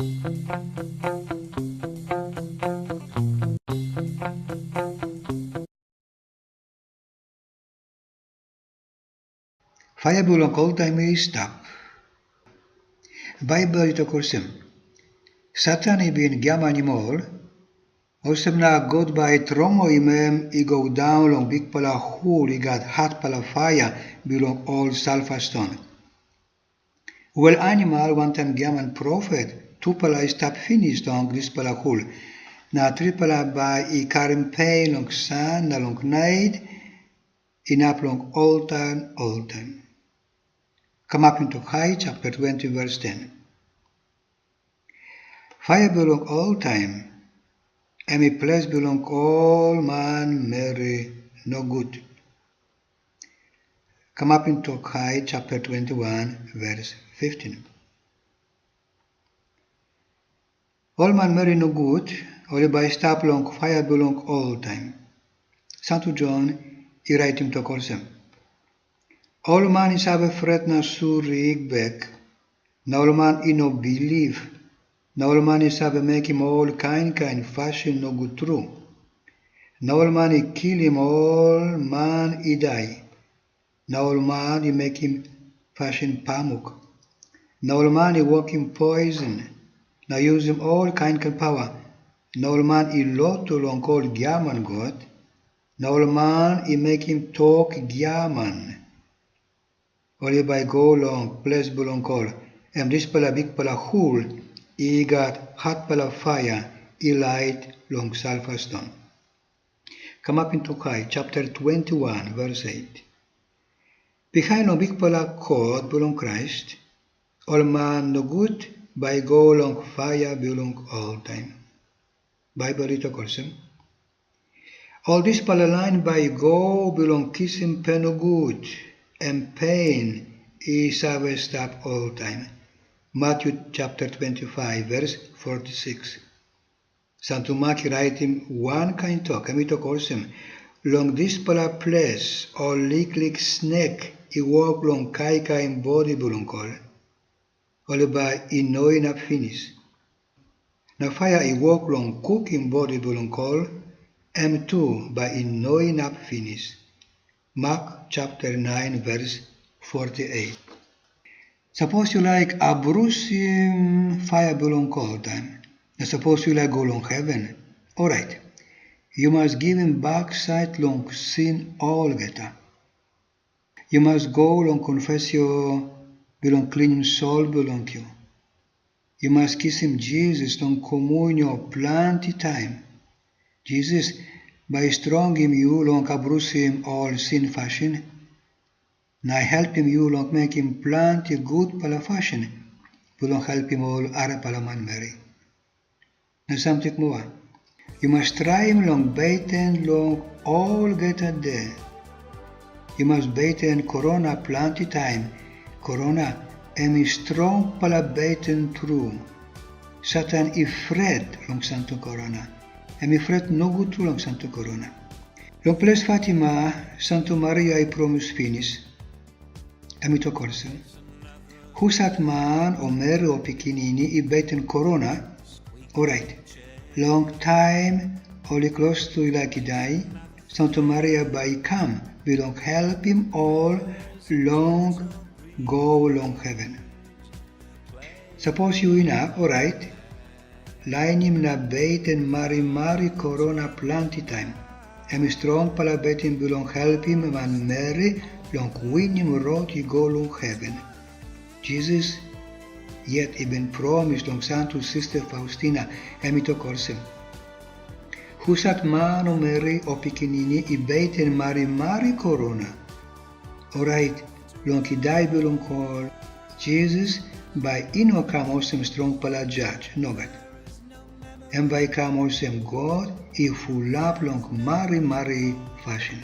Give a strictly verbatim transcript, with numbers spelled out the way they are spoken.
Paia bilong oltaim i stap. Baibel i tok olsem, Satan i bin giamanim ol, olsem na God bai i tromoi em i go daun long bikpela hul i gat hatpela paia bilong ol salfa ston. Wel, animal wantaim giaman profet, tupela i stap pinis long dispela hul, na tripela bai i karim pen long san na long nait, inap long oltaim oltaim. Kamapim Tok Hait, chapter twenty, verse ten. Paia bilong oltaim, em i ples bilong ol manmeri nogut. Kamapim Tok Hait, chapter twenty-one, verse fifteen. Ol manmeri nogut, ol i bai i stap long paia bilong oltaim. Santu Jon i raitim tok olsem, ol man i save pret na surik bek, na ol man i no bilip, na ol man i save mekim ol kain kain pasin nogut tru, na ol man i kilim ol man i dai, na ol man i mekim pasin pamuk, na ol man i wokim poisin na yusim ol kain kain paua, na ol man i lotu long ol giaman god, na ol man i mekim tok giaman. Ol i bai i go long ples bilong ol, em dispela bikpela hul i gat hatpela paia i lait long salfa ston. Kamapim Tok Hait, chapter twenty-one, verse eight. Bihain long bikpela kot bilong Krais, ol man nogut bai i go long paia bilong oltaim. Baibel i tok olsem, ol dispela lain bai i go bilong kisim pen nogut, em pen i save stap oltaim. Matyu chapter twenty-five, verse forty-six. Santu Mak i raitim wankain tok, em i tok olsem, long dispela ples ol liklik snek i wok long kaikaim bodi bilong ol, ol bai i no inap pinis. Na paia i wok long kukim bodi bilong ol, em tu bai i no inap pinis. Mak chapter nine, verse forty-eight. Sapos yu laik abrusim paia bilong oltaim, na sapos yu laik go long heven, orait, yu mas givim baksait long sin olgeta. Yu mas go long konfesio bilong klinim sol bilong yu. Yu mas kisim Jisas long komunio planti taim. Jisas bai i strongim yu long abrusim ol sin pasin, na helpim yu long mekim planti gutpela pasin bilong helpim ol arapela manmeri. Na samting moa, yu mas traim long beten long olgeta de. Yu mas beten korona planti taim. Korona em i strongpela beten tru. Satan i pret long samting korona. Em i pret nogut tru long samting korona. Long ples Fatima, Santu Maria i promis pinis. Em i tok olsem, husat man o meri o pikinini i beten korona, orait, long taim ol i klostu i laik i dai, Santu Maria bai i kam bilong helpim ol long go long heven. Sapos yu inap, orait, lainim na beten marimari korona planti taim. Em i strongpela beten bilong helpim manmeri long winim rot i go long heven. Jisas yet i bin promis long Santu Sista Faustina, em i tok olsem, husat man o meri o pikinini i beten marimari korona, orait, long kidai bilong ol, Jisas bai i no kam olsem strongpela jas, nogat. Em bai i kam olsem God i fulap long marimari pasin.